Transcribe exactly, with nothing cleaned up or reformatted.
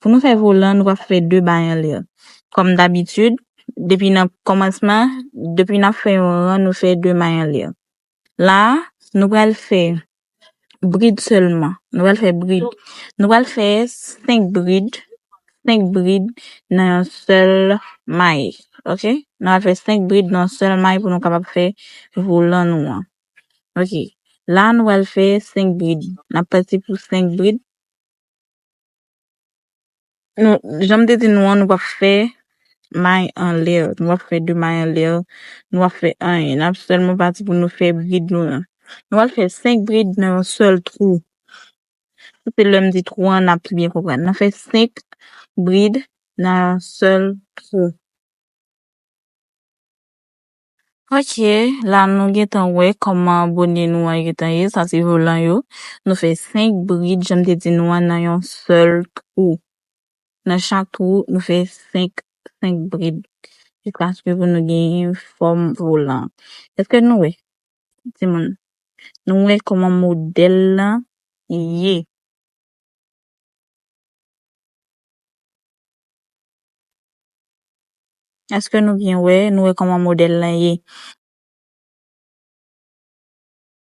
Pou nou fè volan, nou pap fè de may anlè. Kòm dabitid, depi nan kòmansman, depi n ap fè yon ran, nou fè de may anlè. La, nou pral fè brid sèlman. Nou pral fè brid. Nou pral fè senk brid. Senk brid nan yon sèl may. Oke? Nou pral fè senk brid nan yon sèl may pou nou kapab fè volan nou an. Oke. La, nou pral fè senk brid. N ap pati pou senk brid. Nou, jan m te di nou an, nou p ap fè may anlè. Nou p ap fè de may anlè. Nou p ap fè anyen. N ap sèlman pati pou nou fè brid nou an. Nou pral fè senk brid nan yon sèl twou. Se lè m di twou an, n ap pi byen konprann. N ap fè senk brid nan yon sèl twou. Oke, la nou gentan wè kòman bone nou an gentan ye, sa se volan yo. Nou fè senk brid, jan m te di nou an, nan yon sèl twou. Nan chak twou, nou fè senk, senk brid. Jiskaske pou nou genyen fòm volan. Èske nou wè? Timoun, nou wè kòman modèl lan ye. Èske nou byen wè? Nou wè kòman modèl lan ye.